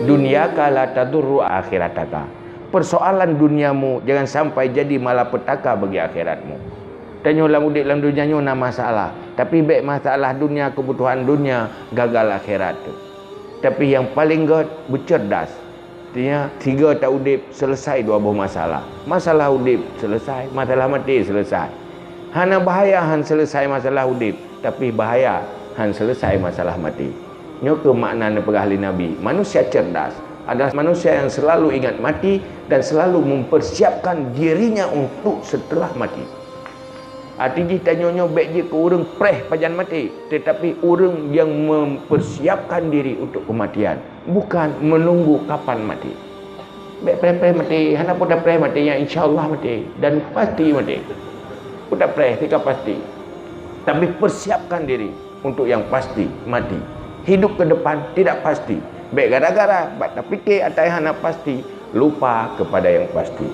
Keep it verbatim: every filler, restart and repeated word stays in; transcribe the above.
Dunyaka la tadurru akhirataka. Persoalan duniamu jangan sampai jadi malapetaka bagi akhiratmu. Tanyoe lam udép lam dunia nyoe na masalah, tapi bék masalah dunia, kebutuhan dunia, gagal akhirat tu. Tapi nyang paleng gét, beucerdas. Artinya, sigo ta udép, selesai dua boh masalah. Masalah udép selesai, masalah maté selesai. Hana bahaya han selesai masalah udép, tapi bahaya han selesai masalah maté. Nyoe keuh makna neupeugah lé Nabi, manusia cerdas adalah manusia yang selalu ingat mati dan selalu mempersiapkan dirinya untuk setelah mati. Arti jih tanyoe nyoe bék jeuet keu ureuëng preh pajan maté, tetapi ureuëng yang mempersiapkan diri untuk kematian, bukan menunggu kapan maté. Bék preh-preh maté, hana peue tapreh maté, nyang insya Allah maté dan pasti maté. Peue tapreh, tika pasti. Tapi persiapkan diri untuk yang pasti, mati. Hidup ke depan tidak pasti. Bék gara-gara bak tapike atai hana pasti, lupa kepada yang pasti.